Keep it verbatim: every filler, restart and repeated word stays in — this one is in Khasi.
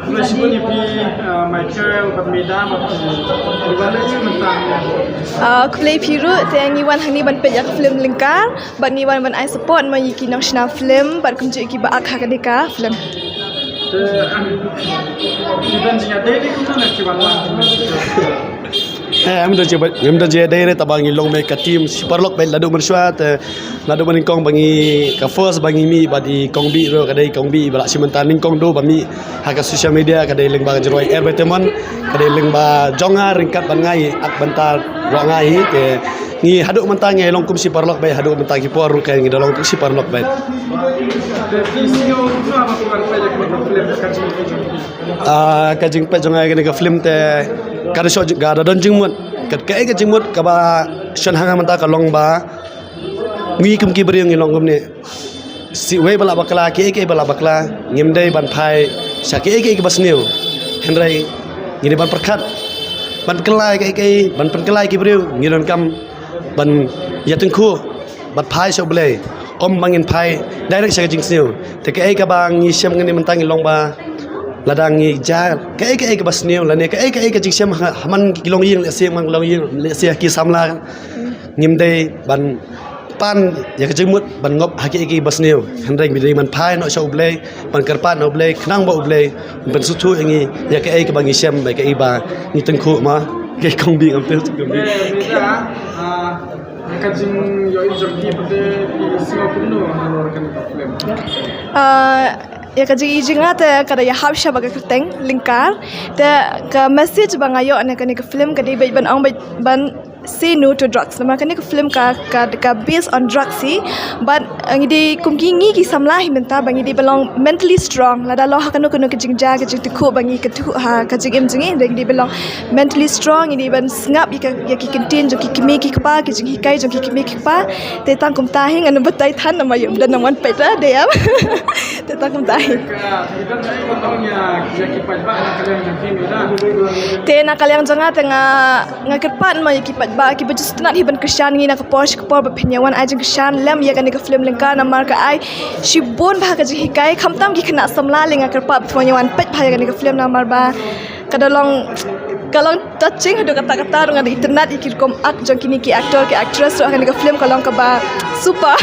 Khublei shibun ïa phi, uh, Michael bad Meda bad phi. Khublei shibun mynta. Uh, khublei phi ruh, te ngi wan hangne ban peit ïa ka film Lyngkar bad ngi wan ban ai support ma ïa ki nongshna film bad kumjuh ïa ki ba ak ha kane ka film. Te, um, phi don jingïadei ne kumno ne phi wan lang? Eh, em da je ba, em da je dei re taba ngi long me ka team shi paralok ba la du man shwa te la du man kong ba ngi ka first ba ngi mi ba di kong bi ro ka dei kong bi ba la shi mynta ning kong do ba mi ha ka social media ka dei leng ba jroi er ba temon ka dei leng ba jonga ringkat ban ngai ak banta ro ngai te ngi hadu mynta ngi long kum shi paralok ba hadu mynta ki por ru ka ngi da long kum shi paralok ba. Te phi sngewbha ba phi wan peit ïa ka film ka jing Ah, ka jingpeit jong nga ïa kane ka film te ka da shoh jing- ka da don jingmut. Ka kaei ka jingmut kaba shon hang mynta ka long ba ngi kum ki briew ngi long kumne. Shi wei ba la bakla, kiei kiei ba la bakla, ngim dei ban phai sha kiei kiei kiba sniew. Hynrei ngi dei ban pyrkhat ban kylla kiei kiei, ban pynkylla ki briew, ngi donkam ban ïatyngkhuh bad phai sha U Blei. Ym ba ngin phai direct sha ka jingsniew. Te kaei kaba ngi shem kane mynta ngi long ba lada ngi ja kaei kaei kaba sniew lane kaei kaei ka jingshem ha, ha man ki longïing lehse man longïing lehse ki samla ngim dei ban pan ïa ka jingmut ban ngop ha kiei kiei ba sniew. Hynrei ngi dei ban phai noh sha U Blei ban kyrpad na U Blei khnang ba U Blei un pynsngewthuh ïa ngi ïa kaei kaba ngi shem ba kaei ba ngi tyngkhuh ma. Kaei kong bi ngam tip kong bi. Ka jingïohi jong phi pat phi sngew kumno halor kane ka film? Ah, ïa ka jingïohi jong nga te ka da ïahap sha ba ka kyrteng Lyngkar. Te ka message ba nga ïoh na kane ka film ka dei bad ban ong bad ban say no to drugs. Namar kane ka film ka ka ka based on drugs hi. But uh, ngi dei kum ki ngi ki samla hi mynta ba ngi dei ba long mentally strong. Lada long ha kano kano ka jingjia ka jingtyngkhuh ba ngi ka tu ha ka jingim jong ngi dei ngi dei ba long mentally strong, ngi dei ban sngap ïa ka ïa ki kyntien jong ki kmie ki kpa, ki jinghikai jong ki kmie ki kpa. Te tang kumta hi ngan batai than namar ïa u dang wan peit da dei. Te tang kumta hi. Te na ka liang jong nga te nga nga kyrpad ma ïa ki paidbah kiba ju sngewtynnat hi ban kyrshan ngi na ka por sha ka por ba phin ïa wan ai jingkyrshan lem ïa kane ka film Lyngkar namar ka ai shibun bha ka jinghikai khamtam ki khynnah samla lei nga kyrpad ba phin ïa wan peit bha ïa kane ka film namar ba ka da long ka long touching haduh katta katta ruh nga da itynnat ïa ki rukom ak jong kine ki actor ki actress ruh ha kane ka film ka long kaba super.